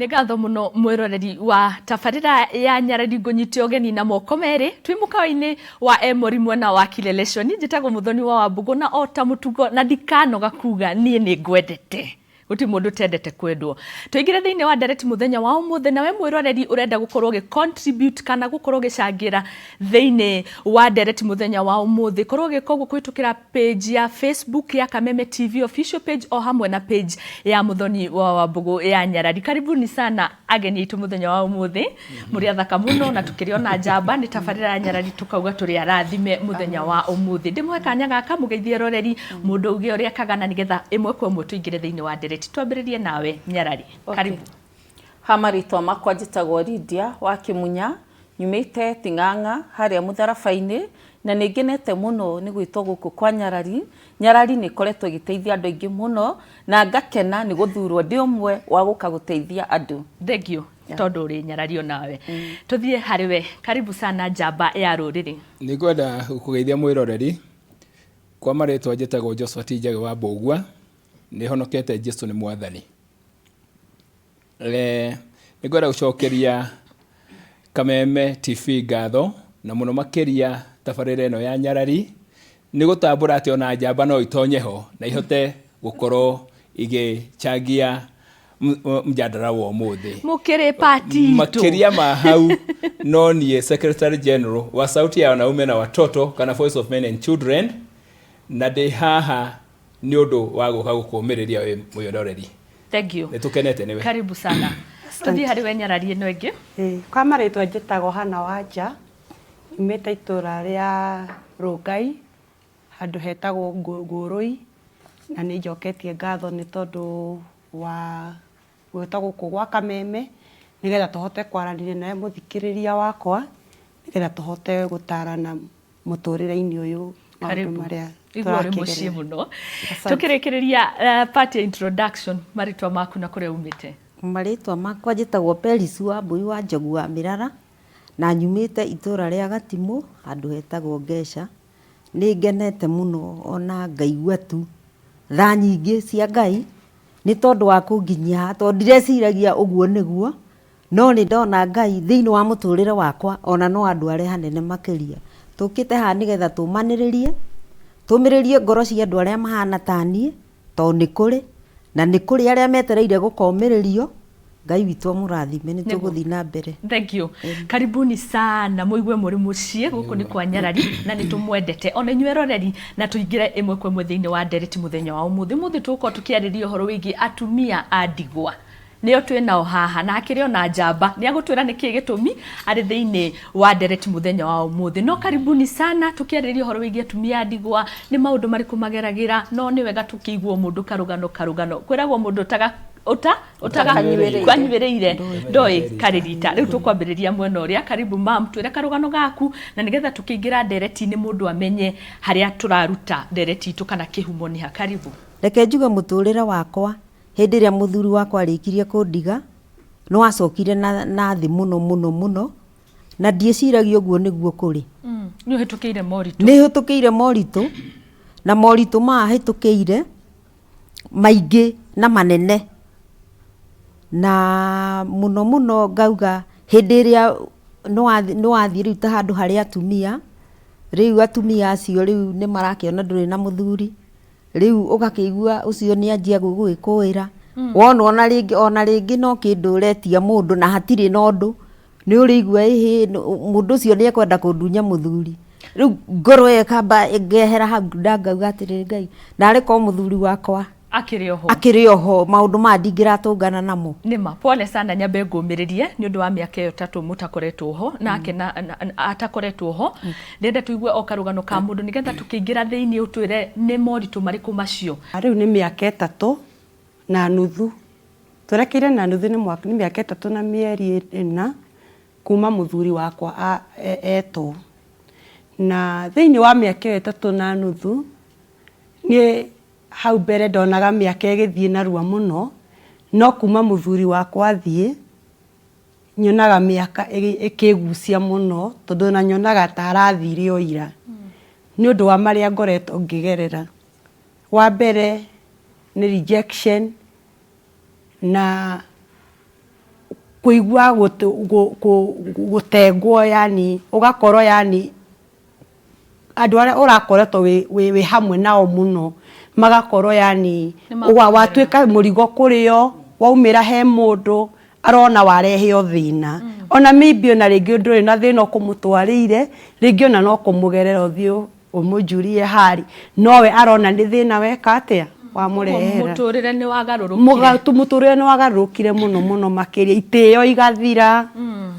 Nĩ ngatho mũno mwĩroreri wa tabarĩra ya Nyarari, ngũnyite ũgeni na moko merĩ. Twĩ mũkawa-inĩ wa Emori mwena wa Kileleshwa. Niĩ njĩtagwo Mũthoni wa Wambũgũ, na o ta mũtugo na ndikanoga kuga niĩ nĩ ngwendete. Gũtirĩ mũndũ ũtendete kwendwo. Tũingĩre thĩinĩ wa ndereti mũthenya wa ũmũthĩ, nawe mwĩroreri ũrenda gũkorwo ũgĩ contribute kana gũkorwo ũgĩcangĩra thĩinĩ wa ndereti mũthenya wa ũmũthĩ, korwo ũgĩka ũguo kũhĩtũkĩra page ya Facebook ya Kameme TV official page o hamwe na page ya Mũthoni wa Wambũgũ ya Nyarari. Karibuni sana ageni aitũ mũthenya wa ũmũthĩ, mũrĩ athaka mũno na tũkĩrĩ ona njamba. Nĩ tabarĩra ya Nyarari, tũkauga tũrĩ arathime mũthenya wa ũmũthĩ. Ndĩmũhe kanya gaka mũgeithie eroreri, mũndũ uge ũrĩa kagana, nĩgetha ĩmwe kwa ĩmwe tũingĩre thĩinĩ wa ndereti. Twambĩrĩrie nawe Nyarari, karibu. Ha marĩtwa makwa njĩtagwo Lydia wa Kĩmunya, nyumĩte Ting'ang'a harĩa mũtharaba-inĩ, na nĩ ngenete mũno nĩ gwĩtwo gũkũ kwa Nyarari. Nyarari nĩ ĩkoretwo ĩgĩteithia andũ aingĩ mũno, na ngakena nĩ gũthurwo ndĩ ũmwe wa gũka gũteithia andũ. Thank you tondũ ũrĩ Nyarari onawe. Tũthiĩ harĩ we, karibu sana njamba ya rũrĩrĩ. Nĩ ngwenda gũkũgeithia mwĩroreri. Kwa marĩtwa njĩtagwo Joshua T. Njagĩ wa Mbũgua, nĩ honokete, Jesu nĩ mwathani. Nĩ ngwenda gũcokeria Kameme TV ngatho na mũno makĩria tabarĩra ĩno ya Nyarari nĩ gũtambũra atĩ ona njamba no itonye ho na ihote gũkorwo igĩchangia mjadala wa ũmũthĩ. Mũkĩrĩ pati itũ. Makĩria ma hau, no niĩ Secretary General wa Sauti ya Wanaume na Watoto kana Voice of Men and Children, na ndĩ haha nĩ ũndũ wa gũka gũkũmĩrĩria wĩ mwĩroreri. Thank you. Nĩ tũkenete nĩwe. Karibu sana. Tũthiĩ harĩ we Nyarari ĩno ĩngĩ. Ĩĩ, kwa marĩtwa njĩtagwo Hannah Wanja, nyumĩte itũra rĩa Rũngai, handũ hetagwo Ngũrũi, na nĩ njoketie ngatho nĩ tondũ wa gwĩtwo gũkũ gwa Kameme, nĩgetha tũhote kwaranĩria nawe mũthikĩrĩria wakwa, nĩgetha tũhote gũtarana mũtũrĩre-inĩ ũyũ maũndũ Karibu. marĩa Igua ũrĩ mũciĩ tũrakĩgerera. Mũno. Asante. Tũkĩrĩkĩrĩria part ya introduction, marĩtwa maku na kũrĩa umĩte. Marĩtwa makwa njĩtagwo Peris Wambui wa Njogu wa Mĩrara, na nyumĩte itũra rĩa Gatimũ handũ hetagwo Ngeca. Nĩ ngenete mũno ona ngaigua tu tha nyingĩ cia Ngai nĩ tondũ wa kũnginyia haha, tondũ ndireciragia ũguo nĩguo, no nĩ ndona Ngai thĩinĩ wa mũtũrĩre wakwa ona no andũ arĩa hanene makĩria. Tũkĩte haha nĩgetha tũmanĩrĩrie, tũmĩrĩrie ngoro cia andũ arĩa mahana ta niĩ, tondũ nĩ kũrĩ, na nĩ kũrĩ arĩa metereire gũkomĩrĩrio. Ngai witũ amũrathime, nĩ tũgũthiĩ na mbere. Thank you. Karibuni sana, mũigue mũrĩ mũciĩ gũkũ nĩ kwa Nyarari na nĩ tũmwendete ona inyuĩ eroreri, na tũingĩre ĩmwe kwa ĩmwe thĩinĩ wa ndereti mũthenya wa ũmũthĩ. Ũmũthĩ tũgũkorwo tũkĩarĩria ũhoro wĩgiĩ atumia a ndigwa, nĩo twĩ nao haha, na akĩrĩ ona njamba nĩ agũtwĩra nĩkĩĩ gĩtũmi arĩ thĩinĩ wa ndereti mũthenya wa ũmũthĩ. No karibuni sana, tũkĩarĩrĩria ũhoro wĩgiĩ atumia a ndigwa, nĩ maũndũ marĩkũ mageragĩra. No nĩ wega tũkĩiguo mũndũ karũgano karũgano, kwĩragwo mũndũ ũtaga ũta Ũtakanyuĩrĩire. Ũtanyuĩrĩire ndoĩ karĩrita. Rĩu tũkwambĩrĩria mwena ũrĩa, karibu mam, twĩre karũgano gaku, na nĩgetha tũkĩingĩra ndereti-inĩ mũndũ amenye harĩa tũraruta ndereti itũ kana kĩhumo nĩ ha. Karibu. Reke njuge mũtũrĩre wakwa hĩndĩ ĩrĩa mũthuri wakwa arĩkirie kũndiga, nĩ wacokire na, na thĩ mũno mũno mũno, na ndiĩciragia ũguo nĩguo kũrĩ. Nĩ ũhĩtũkĩire moritũ. Nĩ hĩtũkĩire moritũ, na moritũ maya hĩtũkĩire maingĩ na manene, na mũno mũno ngauga hĩndĩ ĩrĩa nĩ wathiĩ rĩu ta handũ harĩ atumia, rĩu atumia acio rĩu nĩ marakĩona ndũrĩ na mũthuri, rĩu ũgakĩigua ũcio nĩ anjia gũgũgĩkũĩra, wona ona rĩngĩ ona rĩngĩ no kĩndũ ũretia mũndũ na hatirĩ na ũndũ, nĩ ũrĩigua ĩhĩ mũndũ ũcio nĩ ekwenda kũndunya mũthuri. Rĩu ngoro ĩyo ĩkamba ngehera hau na ngauga atĩrĩrĩ, Ngai, narĩ korwo mũthuri wakwa akĩrĩ oho, akĩrĩ oho, maũndũ maya ndingĩratũngana namo. Nĩma, pole sana. Nyambe ngũmĩrĩrie nĩ ũndũ wa mĩaka ĩyo 3 mũtakoretwo ho nake na atakoretwo ho. Ndĩrenda tũigue o karũgano ka mũndũ nĩgetha tũkĩingĩra thĩinĩ ũtwĩre nĩ moritũ marĩkũ macio. Rĩu nĩ mĩaka 3 na nuthu twerekeire na nuthu, nĩ mwaka, nĩ mĩaka 3 na mĩeri 4 kuma mũthuri wakwa etwo. Na thĩinĩ wa mĩaka ĩyo 3 na nuthu, niĩ hau mbere ndonaga mĩaka ĩgĩthiĩ narua mũno, no kuma mũthuri wakwa athiĩ nyonaga mĩaka ĩkĩgucia mũno, tondũ ona nyonaga ta arathire o ira nĩ ũndũ wa marĩa ngoretwo ngĩgerera. Wa mbere nĩ rejection na Kũigua gũtengwo, yani ũgakorwo, yani andũ arĩa ũrakoretwo wĩ hamwe nao mũno magakorwo, yani watuĩka mũrigo kũrĩ o. Waumĩra he mũndũ arona warehe o thĩna, ona maybe ona rĩngĩ ndũrĩ na thĩna ũkũmũtwarĩire, rĩngĩ ona no kũmũgerera ũthiũ ũmũjurie hali, nowe arona nĩ thĩna weka atĩa wamũrehera. Mũtũrĩre nĩ wagarũrũkire. Mũtũrĩre nĩ wagarũrũkire mũno mũno makĩria, itĩo igathira,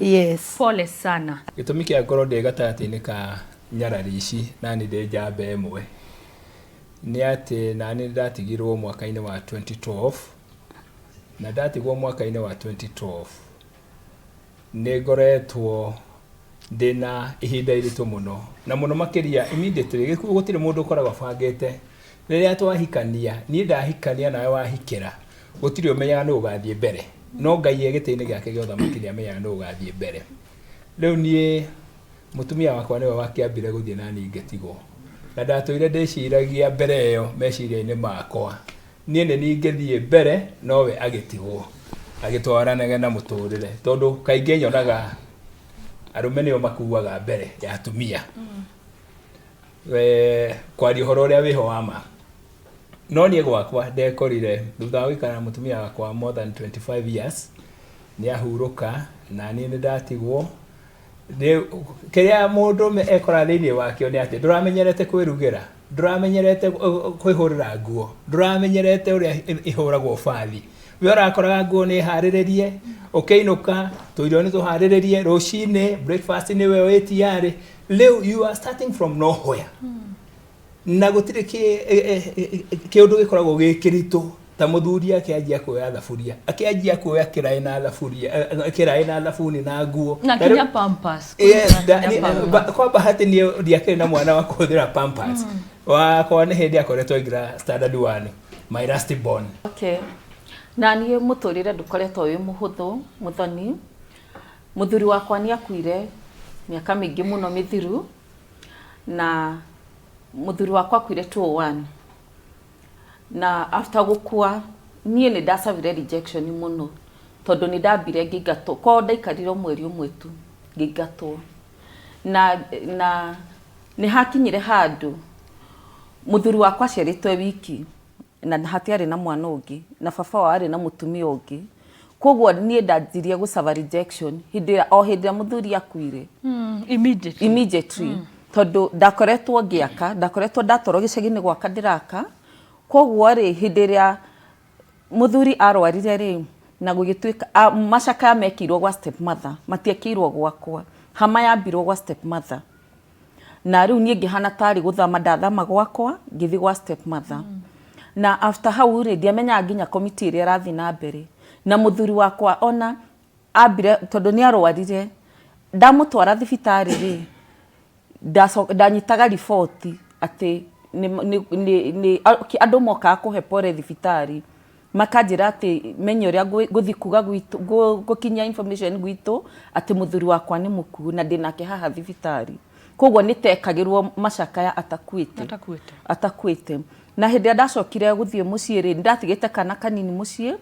yes. Pole sana. Gĩtũmi kĩa ngorwo ndĩ gatagatĩ-inĩ ka nyarari ici na nĩ ndĩ njamba ĩmwe nĩ atĩ nani ndatigirwo mwaka-inĩ wa 2012, na ndatigwo mwaka-inĩ wa 2012 nĩ ngoretwo ndĩna ihinda iritũ mũno na mũno makĩria. Immediately gĩkuũ, gũtirĩ mũndũ ũkoragwo abangĩte. Rĩrĩa twahikania, niĩ ndahikania nawe wahikĩra, gũtirĩ ũmenyaga nũ ũgathiĩ mbere, no Ngai e gĩtĩ-inĩ gĩake gĩa ũthamaki nĩ amenyaga nũ ũgathiĩ mbere. Rĩu niĩ mũtumia wakwa nĩwe wakĩambire gũthiĩ na niĩ ngĩtigwo, na ndatũire ndĩciragia mbere ĩyo meciria-inĩ makwa niĩ nĩ ningĩthiĩ mbere, nowe agĩtigwo agĩtwaranage na mũtũrĩre, tondũ kaingĩ nyonaga arũme nĩo makuaga mbere ya atumia. Kwaria ũhoro ũrĩa wĩho wa ma, no niĩ gwakwa ndekorire thutha wa gũikara na mũtumia wakwa more than 25 years, nĩ ahurũka na niĩ nĩ ndatigwo. Kĩrĩa mũndũrũme ekoraga thĩinĩ wakĩo nĩ atĩ ndũramenyerete kwĩrugĩra, ndũramenyerete kwĩhũrĩra nguo, ndũramenyerete ũrĩa ihũragwo bathi. We ũrakoraga nguo nĩ harĩrĩrie, ũkĩinũka tũirio nĩ tũharĩrĩrie, rũcinĩ breakfast nĩwe wĩ tiyarĩ. Rĩu you are starting from nowhere, na gũtirĩ kĩũndũ gĩkoragwo gĩ kĩritũ ta mũthuri akĩanjia kuoya thaburia, akĩanjia kuoya kĩraĩ na thaburia, kĩraĩ na thabuni na nguo. Na kinya Pampers. Kwa bahati niĩ ndiakĩrĩ na mwana wa kũhũthĩra Pampers. Wakwa nĩ hĩndĩ akoretwo aingĩra standard one, my last born. Okay. Na niĩ mũtũrĩre ndũkoretwo wĩ mũhũthũ, mũthoni. Mũthuri wakwa nĩ akuire mĩaka mĩingĩ mũno mĩthiru, na mũthuri wakwa akuire 201, na after gũkua niĩ nĩ ndacavire rejection mũno, tondũ nĩ ndambire ngĩingatwo kwao. Ndaikarire o mweri ũmwe tu ngĩingatwo, na nĩ hakinyire handũ mũthuri wakwa aciarĩtwo e wiki na hatiarĩ na mwana ũngĩ, na baba wao arĩ na mũtumia ũngĩ. Koguo niĩ ndanjirie gũcava rejection hĩndĩ ĩrĩa o hĩndĩ ĩrĩa mũthuri akuire. Immediately. Immediately, tondũ ndakoretwo ngĩaka, ndakoretwo ndatwarwo gĩcagi-inĩ gwaka ndĩraka. Koguo rĩ, hĩndĩ ĩrĩa mũthuri arwarire rĩ, na gũgĩtuĩka macakaya mekĩirwo gwa step mother, matiekĩirwo gwakwa. Hama yambirwo gwa step mother, na rĩu niĩ ngĩhana tarĩ gũthama ndathama gwakwa ngĩthiĩ gwa step mother. Na after hau rĩ, ndiamenyaga nginya committee ĩrĩa ĩrathiĩ na mbere na mũthuri wakwa. Ona ambire, tondũ nĩ arwarire, ndamũtwara thibitarĩ rĩ, ndanyitaga riboti atĩ andũ mokaga kũhe pore thibitarĩ, makanjĩra atĩ menye ũrĩa ngũthiĩ kuga gwitũ, gũkinyia information gwitũ atĩ mũthuri wakwa nĩ mũkuũ na ndĩnake haha thibitarĩ. Koguo nĩ tekagĩrwo macakaya atakuĩte. Atakuĩte. Atakuĩte. Na hĩndĩ ĩrĩa ndacokire gũthiĩ mũciĩ rĩ, ndatigĩte kana kanini mũciĩ.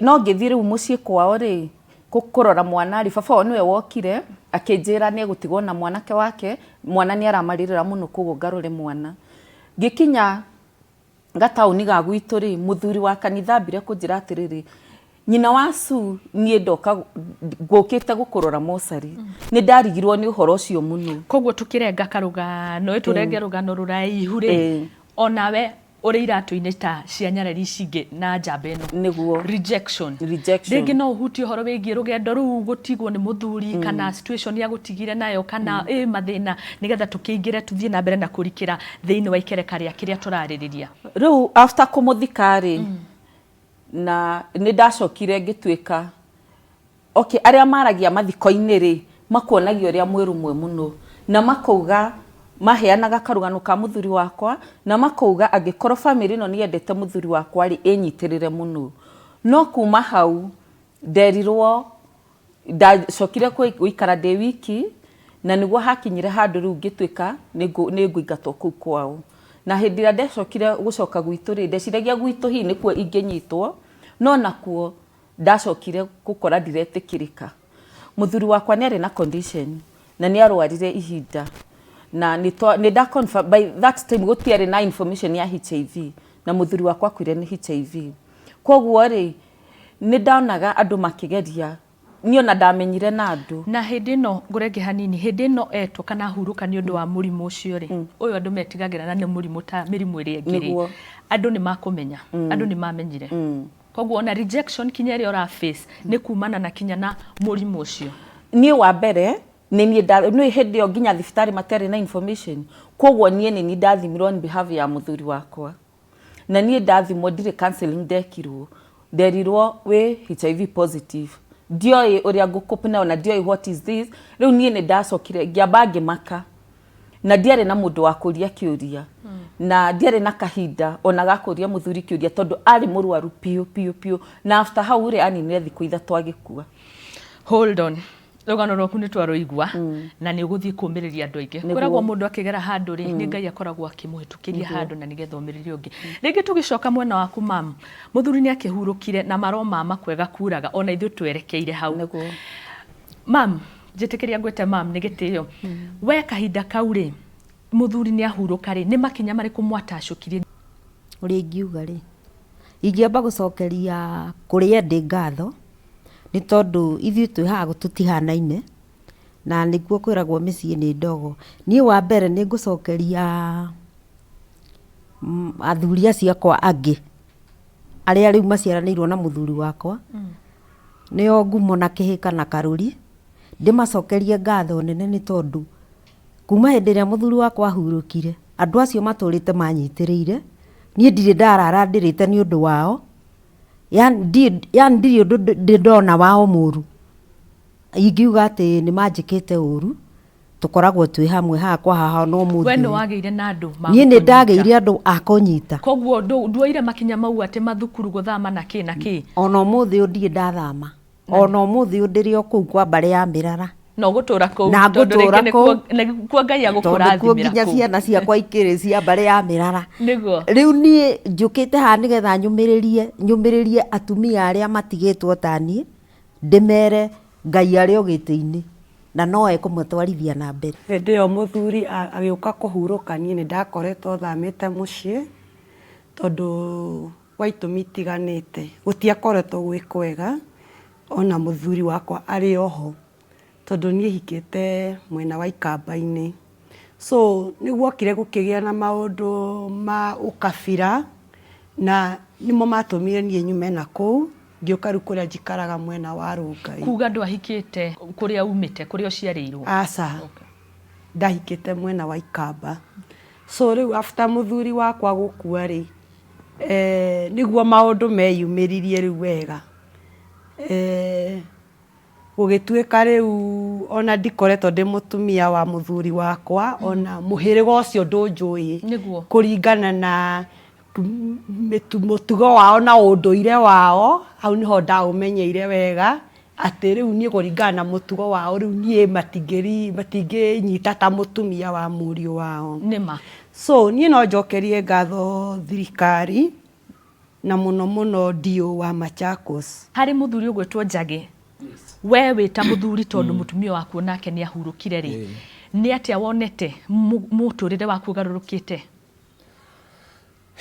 No ngĩthiĩ rĩu mũciĩ kwao rĩ, kũrora mwana rĩ, baba wao nĩwe wokire akĩnjĩra nĩ egũtigwo na mwanake wake, mwana nĩ aramarĩrĩra mũno, koguo ngarore mwana. Ngĩkinya gataũni ga gwitũ rĩ, mũthuri wa kanitha ambire kũnjĩra atĩrĩrĩ, nyina wa Sue, niĩ ndoka ngũkĩte gũkũrora mocarĩ. Nĩ ndarigirwo nĩ ũhoro ũcio mũno. Koguo tũkĩrenga karũgano ĩ, tũrenge rũgano rũraihu rĩ, onawe ũrĩ iratũ-inĩ ta cia nyarari ici ingĩ na njamba ĩno. Nĩguo. Rejection. Rejection. Rĩngĩ no ũhutie ũhoro wĩgiĩ rũgendo rũu, gũtigwo nĩ mũthuri, kana situation ya gũtigire nayo, kana ĩ mathĩna, nĩgetha tũkĩingĩre tũthiĩ na mbere na kũrikĩra thĩinĩ wa ikereka rĩa kĩrĩa tũrarĩrĩria. Rĩu after kũmũthika rĩ, na nĩ ndacokire ngĩtuĩka okay, arĩa maragia mathiko-inĩ rĩ, makuonagia ũrĩa mwĩ rũmwe mũno, na makauga maheanaga karũgano ka mũthuri wakwa, na makauga angĩkorwo famĩlĩ ĩno nĩ yendete mũthuri wakwa rĩ, ĩnyitĩrĩre mũno. No kuma hau nderirwo ndacokire gũikara ndĩ wiki, na nĩguo hakinyire handũ rĩu ngĩtuĩka nĩ ngũingatwo kũu kwao. Na hĩndĩ ĩrĩa ndacokire gũcoka gwitũ rĩ, ndeciragia gwitũ hihi nĩkuo ingĩnyitwo, no nakuo Ndacokire gũkora ndiretĩkĩrĩka. Mũthuri wakwa nĩ arĩ na condition na nĩ arwarire ihinda na nĩ nda confirm by that time gũtiarĩ na information ya HIV, na mũthuri wakwa akuire nĩ HIV. Koguo rĩ, nĩ ndonaga andũ makĩgeria, niĩ ona ndamenyire na andũ. Na hĩndĩ ĩno ngũrenge hanini, hĩndĩ ĩno etwo kana ahurũka nĩ ũndũ wa mũrimũ ũcio rĩ, ũyũ andũ metigagĩra na nĩ mũrimũ ta mĩrimũ ĩrĩa ĩngĩ rĩ, andũ nĩ makũmenya, andũ nĩ mamenyire. Koguo ona rejection kinya ĩrĩa ũra face nĩ kumana na kinya na mũrimũ ũcio. Niĩ wa mbere nĩ niĩ nĩ hĩndĩ ĩyo nginya thibitarĩ matiarĩ na information, koguo niĩ nĩ niĩ ndathimirwo on behalf ya mũthuri wakwa, na niĩ ndathimwo ndirĩ counseling ndekirwo, nderirwo wĩ HIV positive. Ndioĩ ũrĩa ngũcope nayo na ndioĩ what is this. Rĩu niĩ nĩ ndacokire ngĩamba ngĩmaka, na ndiarĩ na mũndũ wa kũria kĩũria, na ndiarĩ na kahinda ona ga kũria mũthuri kĩũria, tondũ arĩ mũrwaru piũ piũ piũ, na after hau rĩ, aninire thikũ 3 agĩkua. Hold on, rũgano rwaku nĩ twarũigua na nĩ ũgũthiĩ kũmĩrĩria andũ aingĩ. Kwĩragwo mũndũ akĩgera handũ rĩ, nĩ Ngai akoragwo akĩmũhĩtũkĩria handũ na nĩgetha ũmĩrĩrie ũngĩ. Rĩngĩ tũgĩcoka mwena waku mam, mũthuri nĩ akĩhurũkire na maro mama kwega kuraga, ona ithuĩ twerekeire hau. Mam, njĩtĩkĩria ngwĩte mam nĩ gĩtĩo. We kahinda kau rĩ, mũthuri nĩ ahurũka rĩ, nĩ makinya marĩkũ mwatacũkirie? Ũrĩa ingiuga rĩ, ingĩamba gũcokeria kũrĩa ndĩ ngatho, nĩ tondũ ithuĩ twĩ haha tũtihanaine, na nĩkuo kwĩragwo mĩciĩ nĩ ndogo. Niĩ wa mbere nĩ ngũcokeria athuri acio akwa angĩ, arĩa rĩu maciaranĩirwo na mũthuri wakwa, nĩo Ngumo na Kĩhĩka na Karũri, ndĩmacokerie ngatho nene nĩ tondũ kuma hĩndĩ ĩrĩa mũthuri wakwa ahurũkire, andũ acio matũrĩte manyitĩrĩire, niĩ ndirĩ ndarara ndĩrĩte nĩ ũndũ wao, yani ndirĩ ũndũ ndĩ ndona wao mũru. Ingiuga atĩ nĩ manjĩkĩte ũru, tũkoragwo twĩ hamwe haha kwa haha no mũthĩ. We nĩ wagĩire na andũ ma Niĩ nĩ gũkũnyita. ndagĩire andũ a kũnyita. Koguo nduoire makinya mau atĩ mathukuru gũthama na kĩ na kĩ? Ona ũmũthĩ ũyũ ndirĩ ndathama. Ona ũmũthĩ ũyũ ndĩrĩ o kũu kwa mbarĩ ya Mĩrara. Na ũgũtũra kũu, Na tondũ ngũtũra rĩngĩ kũu. nĩkuo Ngai Tondũ nĩkuo agũkũrathimĩra nginya kũu. ciana ciakwa ikĩrĩ cia mbarĩ ya Mĩrara. Nĩguo. Rĩu niĩ njũkĩte haha nĩgetha nyũmĩrĩrie atumia arĩa matigĩtwo ta niĩ, ndĩmere Ngai arĩ o gĩtĩ-inĩ na no ekũmatwarithia na mbere. Hĩndĩ ĩyo mũthuri agĩũka kũhurũka, niĩ nĩ ndakoretwo thamĩte mũciĩ tondũ wa itũmi itiganĩte. Gũtiakoretwo gwĩ kwega ona mũthuri wakwa arĩ oho, tondũ niĩ hikĩte mwena wa Ikamba-inĩ. So nĩ guokire gũkĩgĩa na maũndũ ma ũkabira na nĩmo matũmire niĩ nyume na kũu, ngĩũka rĩu kũrĩa njikaraga mwena wa Rũngai. Kuga ndwahikĩte kũrĩa umĩte, kũrĩa ũciarĩirwo? Aca, ndahikĩte mwena wa Ikamba. So rĩu after mũthuri wakwa gũkua rĩ, nĩguo maũndũ meyumĩririe rĩu wega. Gũgĩtuĩka rĩu ona ndikoretwo ndĩ mũtumia wa mũthuri wakwa, ona mũhĩrĩga ũcio ndũnjũĩ. Kũringana na mũtugo wao na ũndũire wao, hau nĩho ndaũmenyeire wega, atĩ rĩu niĩ kũringana na mũtugo wao, rĩu niĩ matingĩnyita ta mũtumia wa mũriũ wao. Nĩma. So niĩ no njokerie ngatho thirikari, na mũno mũno DO wa Machakos. Harĩ mũthuri ũgwĩtwo Njagĩ, we wĩ ta mũthuri tondũ mũtumia waku nake nĩ ahurũkire rĩ, nĩ atĩa wonete mũtũrĩre waku ũgarũrũkĩte?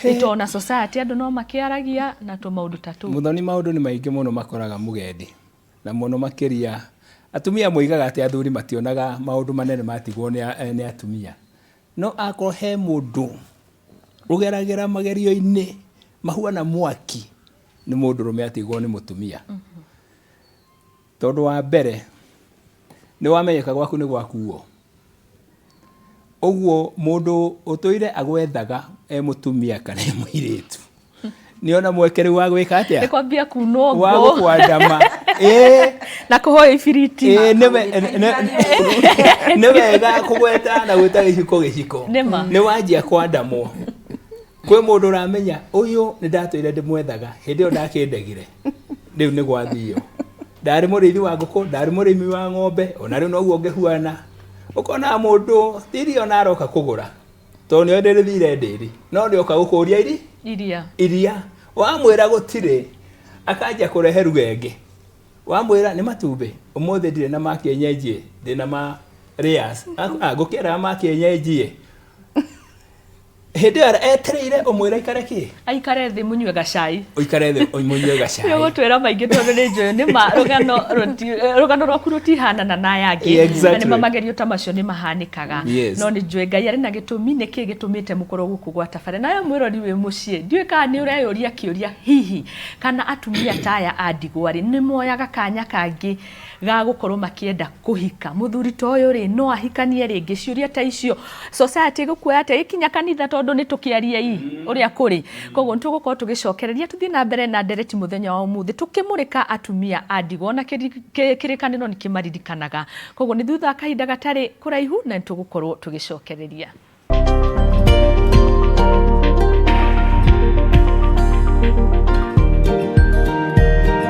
Nĩ tondũ na society andũ no makĩaragia na tũmaũndũ ta tũu. Mũthoni, maũndũ nĩ maingĩ mũno makoraga mũgendi, na mũno makĩria atumia moigaga atĩ athuri mationaga maũndũ manene matigwo nĩ atumia. No akorwo he mũndũ ũgeragĩra magerio-inĩ mahuana mwaki, nĩ mũndũrũme atigwo nĩ mũtumia. Tondũ wa mbere nĩ wamenyeka gwaku nĩ gwakuo. Ũguo mũndũ ũtũire agwethaga e mũtumia kana e mũirĩtu, nĩ ona mweke rĩu wa gwĩka atĩa? Nĩ kwambia kunwo Wa ngũ. gũkwandama. Na kũhoya ibiriti. Nĩ wega kũgweta na gwĩta gĩciko gĩciko. Nĩma. Nĩ wanjia kwandamwo. Kwĩ mũndũ ũramenya ũyũ nĩ ndatũire ndĩmwethaga, hĩndĩ ĩyo ndakĩndegire. Rĩu nĩ gwathio. Ndarĩ mũrĩithi wa ngũkũ, ndarĩ mũrĩmi wa ng'ombe, ona rĩu noguo ngĩhuana. Ũkona mũndũ ti iria ona aroka kũgũra, tondũ nĩoĩ ndĩrĩthire ndĩri, no nĩoka gũkũria Iria. Iria. Wamwĩra gũtirĩ, Akanjia kũrehe rugenge. Wamwĩra nĩ matumbĩ, ũmũthĩ ndirĩ na ma kienyeji ĩ, ndĩna ma layers. Ah, ngũkĩendaga ma kienyeji ĩ. Hĩndĩ ĩyo etereire ũmwĩre aikare kĩ? Aikare thĩ mũnyue gacai. Ũikare thĩ mũnyue gacai. Nĩ ũgũtwĩra maingĩ tondũ nĩ njũĩ nĩ ma rũgano rũgano rwaku rũtihanana na aya angĩ. Exactly. Na nĩ ma magerio ta macio nĩ mahanĩkaga. Yes. No nĩ njũĩ Ngai arĩ na gĩtũmi nĩkĩ gĩtũmĩte mũkorwo gũkũ gwa tabarĩra. Nawe mwĩrori wĩ mũciĩ, ndiũĩ kana nĩ ũreyũria kĩũria hihi kana atumia ta aya a ndigwa-rĩ, nĩ moyaga kanya kangĩ ga gũkorwo makĩenda kũhika? Mũthuri ta ũyũ-rĩ, no ahikanie rĩngĩ? Ciũria ta icio society ĩgũkuoya atĩa ĩkinya kanitha tondũ nĩ tũkĩarie-i ũrĩa kũrĩ. Koguo nĩ tũgũkorwo tũgĩcokereria tũthiĩ na mbere na ndereti mũthenya wa ũmũthĩ tũkĩmũrĩka atumia a ndigwa ona kĩrĩkanĩro nĩ kĩmaririkanaga. Koguo nĩ thutha wa kahinda gatarĩ kũraihu na nĩ tũgũkorwo tũgĩcokereria.